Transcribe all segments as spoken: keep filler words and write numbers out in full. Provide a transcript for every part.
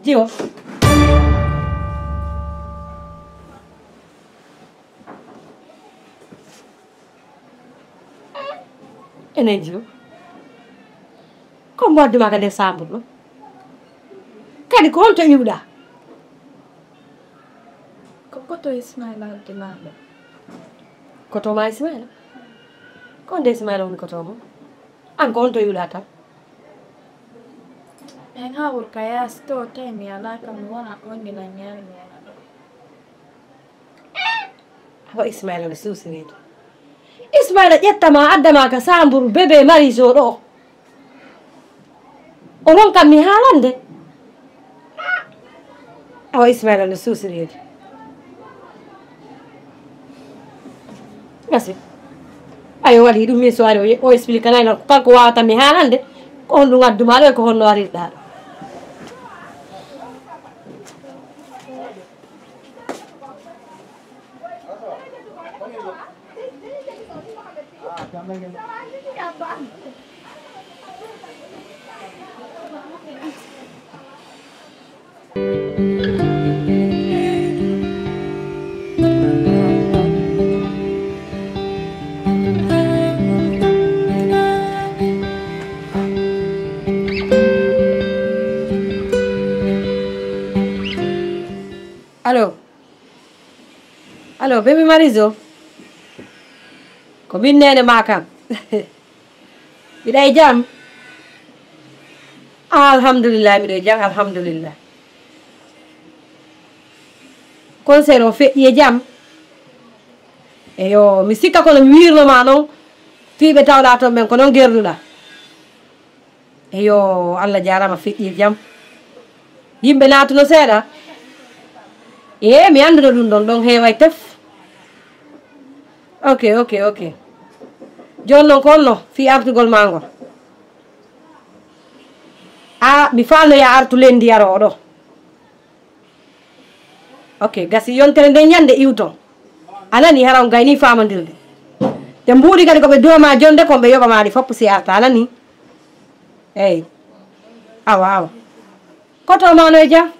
Jiwo. Enen jiwo. Ko mbo addu ma ka nder saambur ɗo? Kadi ko honto iwɗa? Ko koto Ismaila addi ma ɗo. Koto ma Ismaila? Ko nde Ismaila woni koto mo? An ko honto iwɗa tan? En hawru ka yaasi to, tawi mi alaa ka mi wona on gila ñaami wona ɗo. Awa Ismaila no suusireede. Ismaila ƴetta ma, adda ma ka saambur bébé Mariso ɗo. O non kam mi haalande. Awa Ismaila no suusireede. Gasi. Ayo waɗi ɗum mi so ari o, o explique kanay non kanko wawata mi haalande. Ko honɗum addu ma ɗo e ko honno arirɗa ɗo. Allo. Allo, bébé Mariso. Ko min neene ma kam. Mbiɗa e jam? Ah, alhamdulillah, mbiɗa e jam, alhamdulillah. Concert o feƴƴi e jam? Eyo, mi sikka kono mi wirno ma noon. Fii ɓe tawɗa toon ɓen, ko noon gerduɗa? Eyo, Allah jaaraama, feƴƴi e jam. Yimɓe naatuno seeɗa? Ee, mi annduno ɗum ɗon, ɗon heeway tef. Ok, ok, ok. Jooni noon ko honno fii artugol maa ngol? Aa, mi faalno yaa artu leendi yaroo ɗo. Ok, gasi yontere nden ñande iwton. A nani, hara on gayni faamondirde. Te mbuuɗi kadi ko ɓe dooma jonde kon ɓe yoɓa maali fof si arta, a nani? Eey. Awa, awa. Koto ma no e jam?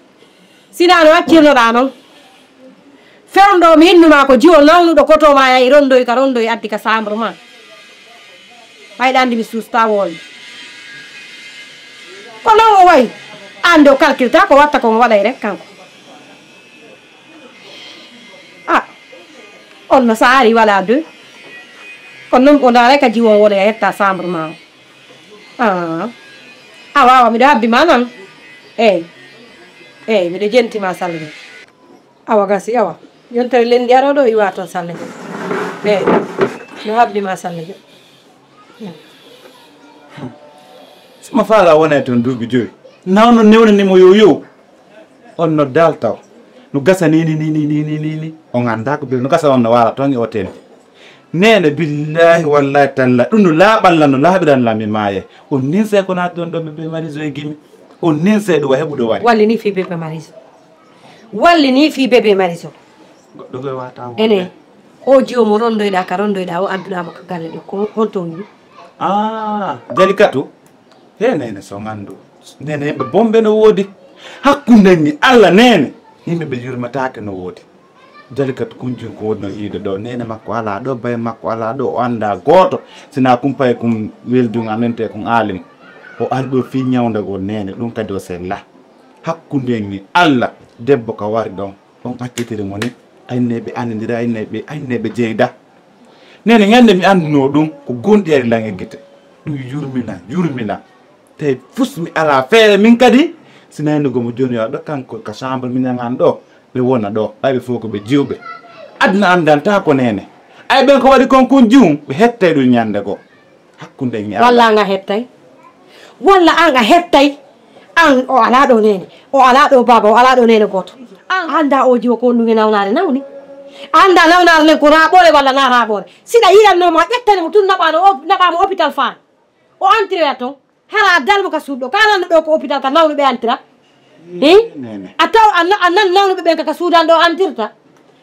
Sinaa no accirnoɗaa noon. Fewndo mi innuma ko jiwo nawnuɗo koto ma yahi rondoy ka rondoy addi ka chambre ma. Ɓayɗa anndi mi suusta wooñde. Ko noon o wayi. Aan nde o calculta ko watta ko mo waɗay rek kanko. Ah, on no so ari wala deux. Kono noon o ndaara ka jiwo wona yetta chambre ma o. Ah. Awa, awa, miɗo habbi ma noon. Eey. Eey, miɗo jenti ma salle. Awa gasi, awa. Yontere lenndi aroo ɗo iwa toon salle. Eey. No habbi ma salle. Sima faala wona e toon duuɓi joyi. Nawno newnani mo yo yow. On no dal taw. No gasa ni, ni, ni, ni, ni, ni, ni, ni. On anndaa ko bil-, no gasa on no waala toon e o tenti. Neene, billaahi, wallaahi, talla. Ɗum no laaɓan lan, no laaɓiran lan, mi maaye. On ninse ko naati ɗon ɗo, mi be Mariso e gimi. On ninse ɗum wa heɓude wari. Walli ni fii bébé Mariso. Walli ni fii bébé Mariso. Goɗɗo koye wata mo. Ene, o jiwo mo rondoyɗa ka rondoyɗa, o adduɗa mo ka galle ɗo. Ko honto woni? Ah, Jalikatu. He neene so ngandu. Neene yimɓe bombe no woodi. Hakkunde ni Allah neene. Yimɓe ɓe yurmataake no woodi. Jalikatu kunjun ko wonno yiide ɗo. Neene makko alaa ɗo, baye makko alaa ɗo. O anndaa gooto. Sinaa kumpaye kum weldun anente kun aalim. O ari ɗo fii ñawndagol neene. Ɗum kadi o sella. Hakkunde ni Allah. Debbo ka wari ɗon. On accitiri mo ni. Ayneɓe anndira, ayneɓe, ayneɓe jeyda. Neene ñande mi anndunoo ɗum. Ko gonɗi ari lan e gite. Ɗum yurmina, yurmina. Tawi fus mi alaa feere min kadi, si nayno gomo jooni yo ɗo kanko ka chambre mi ñaŋan ɗo, ɓe wona ɗo, ɓay ɓe fof ko ɓe jiwɓe. Aduna anndanta ko neene. Ay ɓen ko waɗi kon kun jum, ɓe hettay ɗum ñannde goo. Hakkunde en e Allah. Walla an a hettay? Walla an a hettay? An o alaa ɗo neene, o alaa ɗo baaba, o alaa ɗo neene gooto. An anndaa o jiwo ko honɗum e nawnaare nawni? A anndaa nawnaare nden ko raaɓoore walla naa raaɓoore? Si ɗa yiɗannoo mo a ƴettani mo tun naɓaa no op-, naɓaa mo hôpital Fann. O antiroya ton. Hara a dal mo ka suudu ɗo. Ka nan ɗo ko hôpital ka nawnuɓe antira? Hi? Neene. A taw a na-, a nan nawnuɓe ɓen ka, ka suudan ɗo antirta?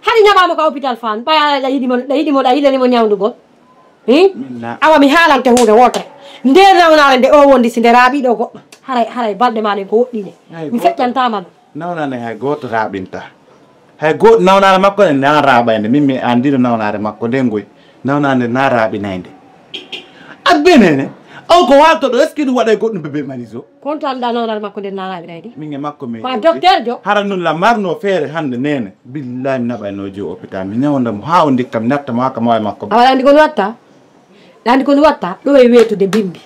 Hari naɓaa mo ka hôpital Fann. Ɓay a, ɗa yiɗi mo, ɗa yiɗi mo, ɗa yiɗani mo ñawndugol. Hi? Min na- Awa mi haalante huunde wootere. Nde nawnaare nde o wondi si nde raaɓi ɗo goɗɗo. Haray, haray balɗe maa ɗen ko woɗɗi ɗe. Hay Mi gooto. Feƴƴantaama ɗum. Nawnaande hay gooto raaɓinta. Hay gooto nawnaare makko nde na raaɓaynde. Min mi anndino nawnaare makko nden ngoy. Nawnaande na raaɓinaynde. Abbe neene. On ko waalto ɗo, est-ce que ɗum waɗay goɗɗum bébé Mariso? Kon to anndaa nawnaare makko nden na raaɓinayde. Min e makko mi Ma yewti. Docteur jo. Hara nun la marno feere hannde neene. Billahi mi naɓayno jo hôpital. Mi ñawanda mo haa o ndikka mi natta mo haa ka mawa e makko. A waɗa anndi kon watta? Ɗa anndi ko ɗum watta? Ɗo e weetude bimbi.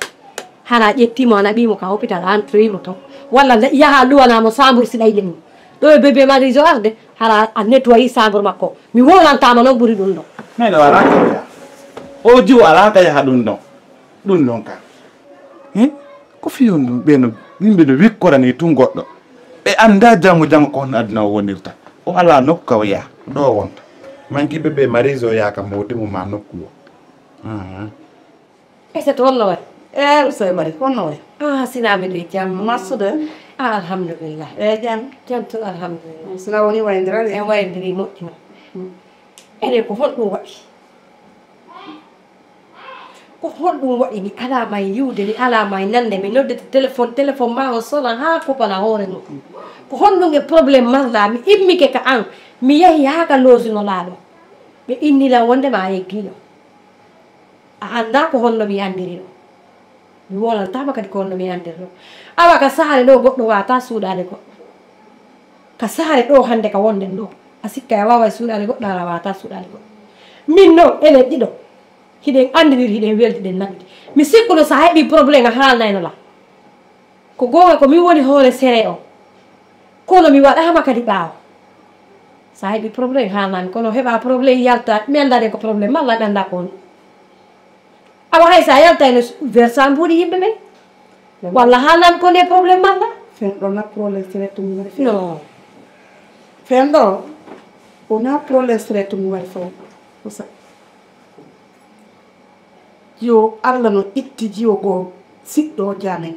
Hara a ƴettii mo, a naɓii mo ka hôpital, a antorii mo ton. Walla nde yaha luwanaa mo saambur si ɗa yiɗi mo. Ɗo e bébé Mariso arde, hara a nettoyii saambur makko. Mi wowlantaa ma noon ɓuri ɗum ɗo. Neene o alaa ka yaha. O jiwo alaa ka yaha ɗum ɗon. Ɗum ɗon ka. Hin? Ko fii on ɗum? Ɓe no, yimɓe no wikkoranii tun goɗɗo. Ɓe anndaa janngo janngo ko honno aduna o wonirta. O alaa nokku ka o yaha. Ɗo o wonta. Manki bébé Mariso yaha ka mawti mo maa nokku o. Ahan. Aysatu, honno wayi? Eh, Ousseyn Mari, honno wayi? Ah, sinaa mbiɗo e jam. Massude? Ah, alhamdulillah. Eh, jam? Jam tun, alhamdulillah. Sinaa woni wayndira de? En wayndiri moƴƴi ma. Mm. Ene ko honɗum waɗi? Ko honɗum waɗi mi alaa may yiwde, mi alaa may nande, mi noddete téléphone, téléphone maa o sona haa kopana hoore mum. Ko honɗum e problème marɗaa? Mi immike ka an, mi yahi haa ka loosunolaa ɗo. Ɓe inni lan wonde ma a yeggiino. A anndaa ko honno mi anndiri ɗum. Mi wowlantaama kadi ko honno mi anndiri ɗum. Awa ka saare ɗo goɗɗo waawataa suuɗaade goɗɗo. Ka saare ɗo hannde ka wonɗen ɗo, a sikka a waaway suuɗaade goɗɗo, a waawataa suuɗaade goɗɗo. Min noon, enen ɗiɗo, hiɗen anndidiri, hiɗen weldi, ɗen naɓidi. Mi sikkuno so a heɓii problème a haalnayno lan. Ko goonga ko min woni hoore sere o. Kono mi waɗaama kadi ɓaawo. So a heɓii problème haalnaa mi, kono heɓaa problème yalta, mi anndaa de ko problème malla mi anndaa ko honɗum. Awa hay so a yaltayno versa mbuuɗi yimɓe ɓen. Walla haalnaa mi ko nde problème malla? Fen ɗo na problème sere to mum waɗi fen. Non. Fen ɗo, o na problème sere to mum waɗi fen. Ko sa- Yo Alla no itti jiwo goo siɗɗoojo amen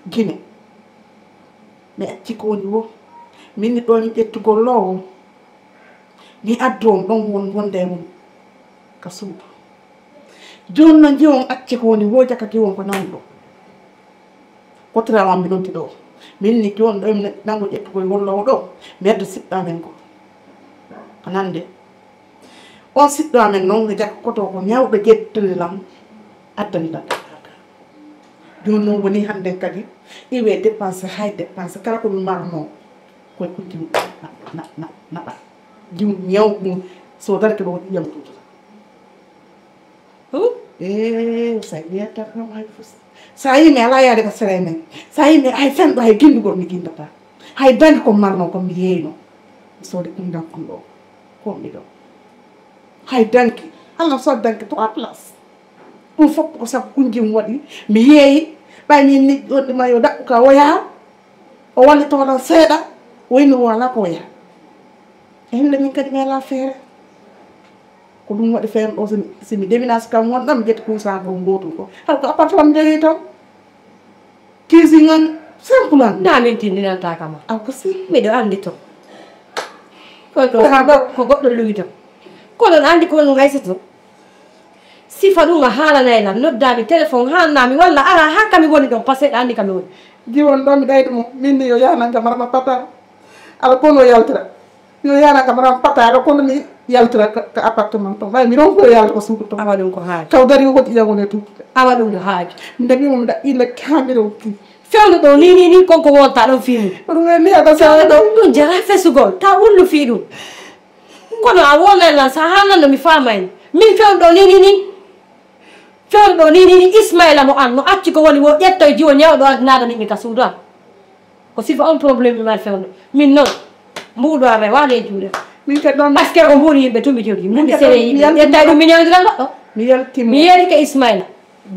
Gine. Mi acci ko woni woo. Min ni ɗoo mi ƴettugol loowo. Mi addu on ɗon won wonde e mum ka suudu. Jooni no njiwon acci ko woni woo jaka giwon ko nawɗo. Kotiral am mi noddi ɗoo. Min ni jooni ɗoo mi nangu ƴettugol won loowo ɗoo. Mi addu siɗɗo amen ko. A nande. On siɗɗo amen noon no jakkoto ko ñawɗo ƴettude lam addani lam. Jooni noon woni hannden kadi iwe dépense hay dépense kala ko mi marnoo koye kujji mum na na na jiw ñaw mum so darke ɗo waɗi yam tuututa. Hum? Ee sa wiyata kam hay fus. Sa yii mi alaa yaade ko sere men. Sa yii mi ay fenɗo hay gindugol mi gindata. Hay danki ko marno ko mi yeeyno. Mi soodi ɗum dankon ɗo. Ko mi ɗo. Hay danki. Allah so danki trois place. Ɗum fof ko sabu kunji mi waɗi. Mi yeeyi. Ɓay min ni ɗon ɗi ma yo daɓɓu ka woya. O walli toon seeɗa. O inni wala ko woya. E hinde min kadi mi alaa feere. Ko ɗum waɗi feere ɗo, so mi, so mi déménage kam wonɗam, mi ƴetti kuusa ko ngootum ko. Hara ko appartement mi jogii tan. Cuisine an, simple an. Na min tindinanta kam. Aw ko si. Miɗo anndi to. Koy ko, ko goɗɗo luwi to. Kono no anndi ko ɗum Aysatu. Sifa ɗum a haalanay lan, noddaami téléphone, haalnaami walla ara haa kami woni ɗon, parce que ɗa anndi kami woni. Jiwon ɗo mi ɗayɗi mo, min ni yo yanan kam rama pata. Ala kono yaltira. Yo yaana kam ram pataɗo kono mi yaltira ka, ka appartement ton. Ɓay mi ronko yalta ko suudu ton. Awa ɗum ko haaji. Taw dari ko ƴiƴam woni tuutude. Awa ɗum no haaji. Mi dañi mo mi ɗaɓɓi le kamɓe ɗo ki. Fewndo ɗo ni ni ni konko wonta ɗon fii mum. Ɗum en ni ata fewndo ɗo. Ɗum jara fesugol. Ta wullu fii ɗum. Kono a wonay lan sa haalnan no mi faamay. Min fewndo ɗo ni ni ni. Fewndo ɗo ni ni ni Ismaila mo an no acci ko woni wo ƴettoy jiwo ñawɗo adinaɗo ni mi ka suudu am. Ko sifa on problème mi mari fewndo. Min noon, mbuuɗo am rewaani e juuɗe. Min kadi ɗon. Parce que ko mbuuɗi yimɓe tun mi jogii. Mbuuɗi sere yimɓe. Ƴetta ɗum mi ñawndiran goɗɗo. Mi yaltimo. Mi yeetike Ismaila.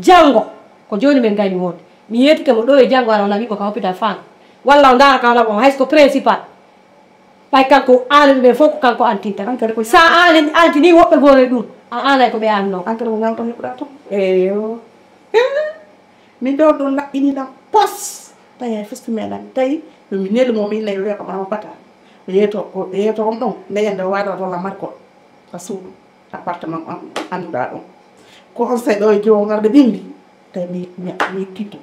Janngo. Ko jooni min ngari wonde. Mi yeetike mo ɗo e janngo ara o nawi mo ka hôpital Fann. Walla o ndaara ka walla o hay so ko principal. Ɓay kanko aana ɓe fof ko kanko antinta. Ankara ko sa aana antini woɓɓe goore ɗum. A aanay ko ɓe annoo. Ankara ko ñawto heɓɗa to. Eyo. Min ɗo ɗon laɓɓini ɗam pos. Tawi hay festu meɗan. Tawi mi neli mo min nayi wiya ko mama bata. Yeeto ko yeeto on ɗon. Neyande waɗa to lamar ko. Ka suudu. Appartement am annduɗaa ɗum. Ko on sey ɗo e jowo ngarde ɓimbi. Tawi mi mi mi tito.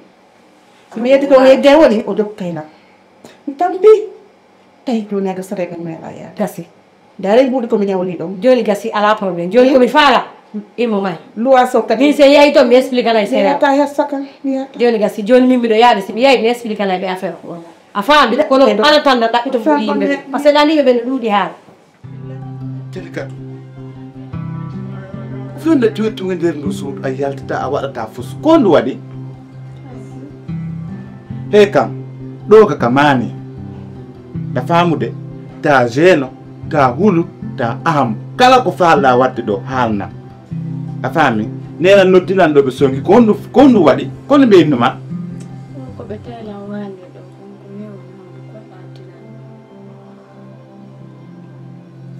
So mi yeddi ɗo yeddi woni o jokka kayna. Mi tampi. Tawi jooni aga sare ɓe meeɗa yaade. Gasi. Ndaare mbuuɗi ko mi ñawli ɗum. Jooni gasi alaa problème. Jooni ko mi faala. Imo may. Luwa so kadi. Min se yayi to mi explique anay sere. Mi yata hessa kan. Mi yata. Jooni gasi jooni min miɗo yaade si mi yayi mi explique anay ɓe affaire o. A faami kono ana tan na ɗaɓɓito mbuuɗi yimɓe. Parce que ɗan yimɓe ɓe no ɗuuɗi haala. Tele kadi. Fewndo joɗɗingo nder ndu suudu a yaltata a waɗata fus ko ndu waɗi? Hey kam, ɗo ka ka maani. A faamude, ta jeeno, ta hulu, ta ahamu. Kala ko faalɗa waɗde ɗo haalna. A faami? Nena noddilan ɗo ɓe songi ko ndu ko ndu waɗi? Kono ɓe innuma? Ko ɓe tela wani ɗo, ko ngu newo ngu ko ɓantinan.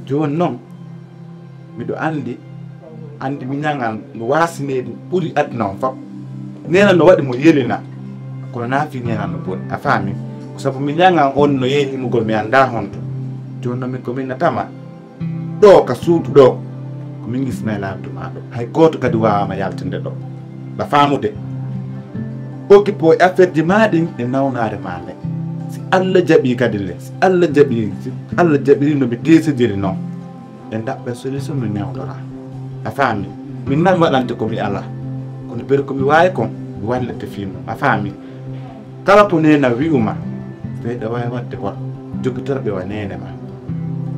Jooni noon, miɗo anndi, anndi miñaŋal no waasineede ɓuri aduna on fof. Neena no waɗi mo yelina, kono na fii neena no boni, a faami? Ko sabu miñaŋal on no yehi himugol mi anndaa honto. Jooni noon min ko min natama, ɗo ka suudu ɗo, ko min Ismaila Abdu maa ɗo. Hay gooto kadi waawaama yaltinde ɗo. Mba faamude. Occupé e affaire ji maa ɗin e nawnaare maa nde. Si Allah jaɓii kadi le, si Allah jaɓii, si Allah jaɓiri no mi desidiri noon. Ɓe ndaɓɓa solution mi newtora. A faami? Min nan waɗante ko mi alaa. Kono bere ko mi waawi kon, mi wallete fii mum. A faami? Kala ko neena wi'uma, tawi ɗa waawi waɗde goɗɗo, jogitorɓe wa neene ma.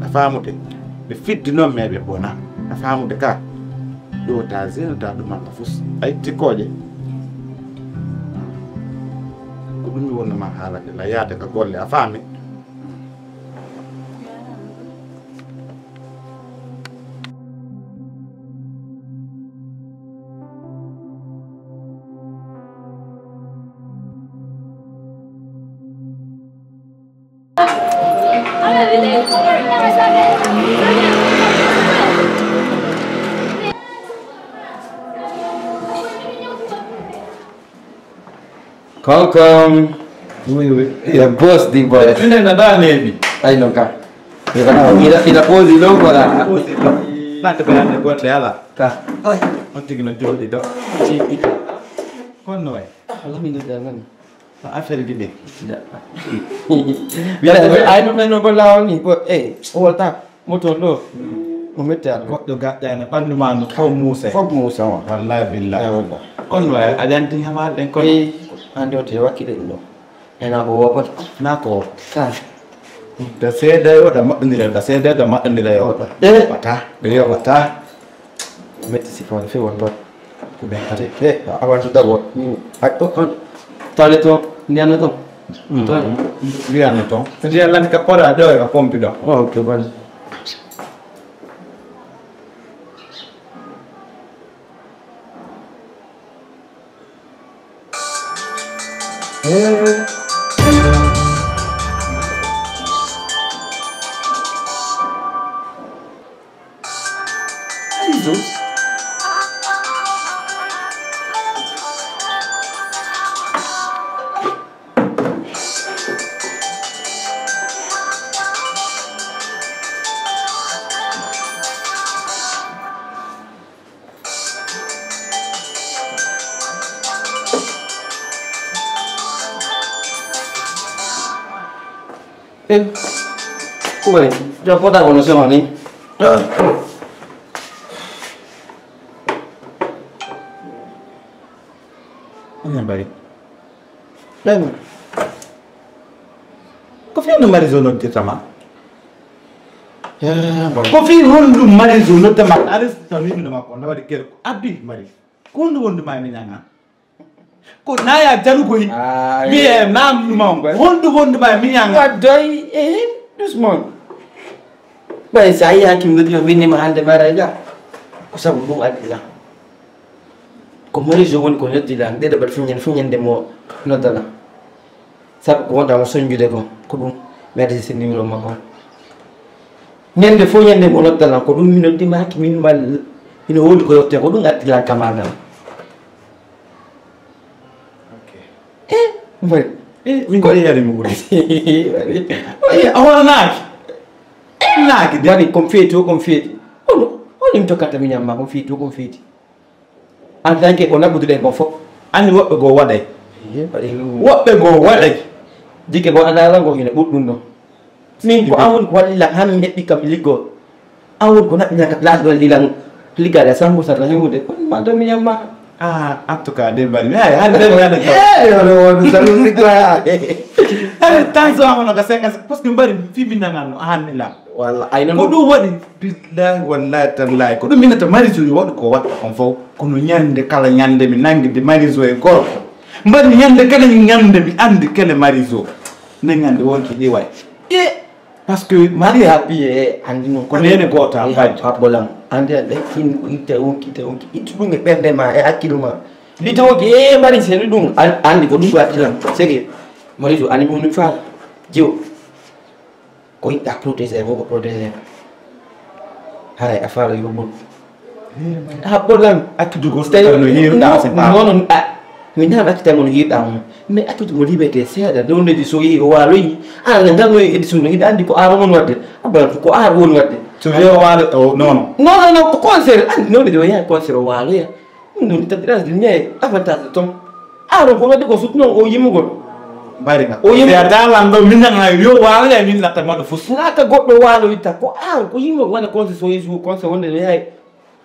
A faamude? Ɓe fiddi noon mais ɓe bona. A faamude ka? Ɗo ta zeno ta ɗumanma fus. A itti kooƴe. Ko ɗum mi wonnoma haalande la yaade ka golle. A faami? Concom. Oui, oui. Ina boss di boss. Ina na da ne bi. Ay non ka. Ina ina pose lo ko la. Na ta ba ne ko te ala. Ka. Ay. On tigi no jodi do. Ci ita. Kon no way. Alhamdulillah. Affaire ji ɗi. Ay ɗum nano ko lawol ni ko e wolta moto ɗo. Mo metti ar goɗɗo gaɗɗa ene ɓandu ma no fof muuse. Fof muuse on. Wallahi billahi. Eyi walla. Kono wawi a janti hamaɗe ɗen kono. Eyi. Hande o te wakkile ɗum ɗo. Ena ko wopata. Na ko. Ka. Da seeda yo da maɗɗondira da seeda da maɗɗondira yo. Wata. Ɓe yo wata. Metti si fon fi won ɗon. Ko ɓen kadi. E awantu d'abord. Hay ɗo on. Tawde to ndiyan no ɗon. Ndiyan no ton. Ndiyan lan ka pora ɗo e ka pompi ɗo. Ok, bon. Kumani, jokkotaako no sema ni. Ina bari. Ɗen. Ko fii no Mariso noddirta ma? Ko fii honɗum Mariso nodda ma? Aris tan wiɗude ma ko na waɗi ker ko abbi Maris. Ko honɗum wondu ma e miñaŋa? Ko naya jarugoy. Mi e namnuma on. Honɗum wondu ma e miñaŋa? Waddoy e hin doucement. Ɓay so a yiyaaki mi noddi ma, mi inni ma hannde mara ga. Ko sabu ɗum addi lan. Ko Marijo woni ko noddi lan. Ɗeɗo ɓaɗi fuññande, fuññande mo noddana. Sabu ko wonda mo soñjude ko, ko ɗum mi addi si numéro makko. Ñande fof ñande mo noddana, ko ɗum mi noddi ma, ki min mal, ina woni ko yotte, ko ɗum addi lan kamagal. Ok. Eh, mbaɗi. Eh, min ko yari mo ɓuri. Eh, a wala naaki. Eh, naaki de. Mbaɗi, kon feeti o, kon feeti. Ono, ono mi tokkata mi ñamma, kon feeti o, kon feeti. En tant que ko nabbuduɗen kon fof. Anni woɓɓe goo waɗay. Woɓɓe goo waɗay. Jikke goo andaala ngo ina ɓuri ɗum ɗo. Min ko an woni ko waɗi lan han mi heɓɓi kam liggoo. An woni ko naɓɓi lan ka place ɗo lilan. Liggaade a sango sata hewude. Kono ma domi ñamma. Ah, en tout cas, de bari. Ay, hande de bari. Eh, yo, yo, yo, salut, c'est quoi? Ay, tan so amono ka senga, parce que bari, fi bindangan no, hande la. Walla, ay, non. Ko ɗum waɗi, billahi, wallahi, tallahi. Ko ɗum minata Mariso yo waɗu ko waɗa on fof. Kono ñande kala ñande mi nangi de Mariso e gorko. Mbaɗi ñande kala ñande mi andi kele Mariso. Nde ñande wonki ɗi way. E, parce que Maria ɓiye e andi noon. Ko nene goota, e, bajjo. Habbolam. Andi ande, kin itte wonki, itte wonki. Ittu ɗum e ɓernde ma, e hakkille ma. Itte wonki, e, mbaɗi seni ɗum. An-, andi ko ɗum waɗi lan. Sege. Mariso, ani mo ɗum faala. Jiwo. Ko yiɗɗa protégé ko ko protégé. Haray a faala yo bon. A ɓolan. Accude ko tawi no hirɗa, c'est pas non, non, a, mi nana accude mo no hirɗa mo. Mais accude mo liberté seeɗa, ɗon ne so yi o waaloyi. Ana ngal no édition no hiɗa andi ko aaro mon wadde. A ɓolan ko aaro woni wadde. So yo waalo, oh, non, non. Non, non, non, ko concert, andi non ne wayi concert o waaloya. Ɗum noon tagi ɗaɗi mais avantage toon. Aaro ko wadde ko sutno o yimmugol. Bari ka. O yimmi. Ya talan ɗo min nana yo waalo ya min natta maɗo fus. Naata goɗɗo waalo witta ko aaro ko yimmo wona conseil so yesu conseil wonde no yaay.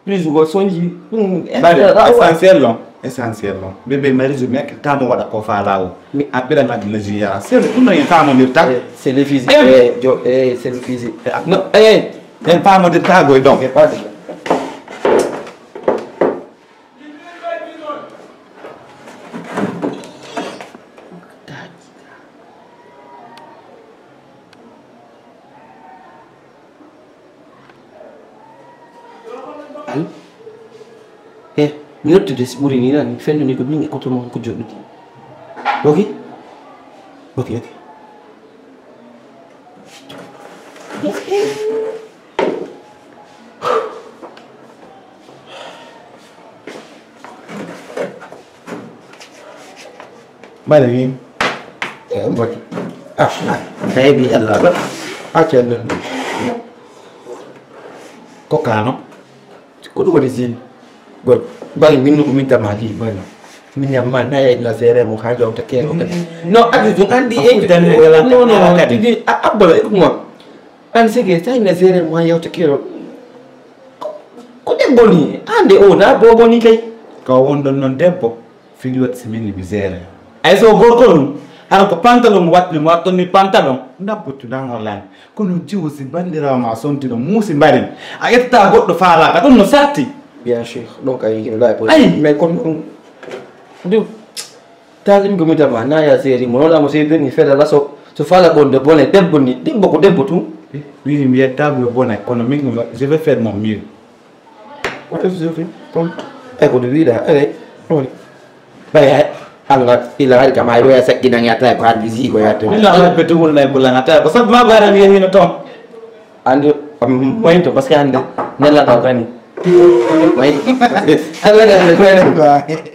Prise go sonji ɗum. Bari essentiel non. Essentiel non. Bébé Mariso mi akka kamo waɗa ko faala o. Mi abbira na dina jiya. C'est le ɗum no en kamo nirta. C'est le physique. Eh, jo, eh, c'est le physique. Non, eh. En kamo nirta go donc. Allo. Eh, mi noddude si ɓuri ni nan fendu ni ko min e koto mon ko joɗɗude. Ok. Ok, ok. Mbaɗa ni. Eh, mboɗo. Ah, tawi bi Allah ba. Acca non. Ko kano. Ko ɗum woni sin. Gol. Bari min ko min tama li bari. Min yamma na ya ila sere mo ha jawta ke o kadi. No adu dum andi e. No no kadi. Abba e kuma. An sege tawi na sere mo ha yawta ke o. Ko debbo ni ande o na bobo ni kay. Ko wondon non debbo. Fini waɗi si min mi seere. Ay so gorko ɗum hara ko pantalon mo waɗmi mo watton mi pantalon. Ndabbutu nan hollani. Kono jiwo si bandirawo ma sonti ɗo muusi mbarin a ƴettata goɗɗo faalaka ɗum no satti. Bien sûr. Donc ay ino lawi poti ay mais kono ɗum ɗum talim ko mitama naya seeri mo noɗa mo seedani fedala so so fala bonde bone debbo ni debbo ko debbo tun. Wini mi yettama yo bone kono min je vais faire mon mieux. Ko ɗum suufi ɗum e ko ɗum wiɗa ene ɗum ɓay hay Allah ila hari kam hay ɗo ya sakkinan yatta ko haddi si ko yatta ila Allah be tugul nay bulan hatta ko sabma bara mi yino ton andi moyin to parce que ande nella to kani moyin Allah ne ko ne ko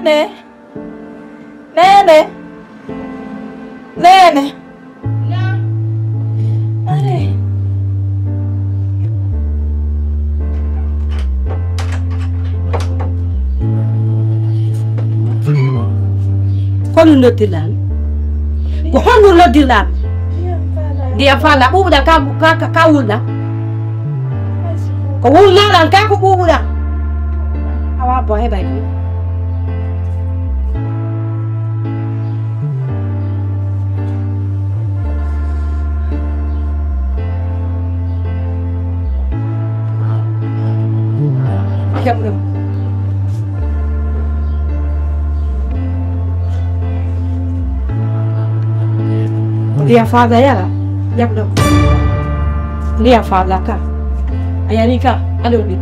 Nene. Nene. Nene. Are. Kono noddirɗaa mi? Ko honno noddirɗaa mi? Ndiyam faala ɓuuɓuɗa ka ka ka wulɗa. Ko wulnaɗan ka ko ɓuuɓuɗa. Awa bo heɓay ɗum. Ndiya faada yara, jaɓɗo. Ndiya faada ka. A yari ka, aɗo ɗi.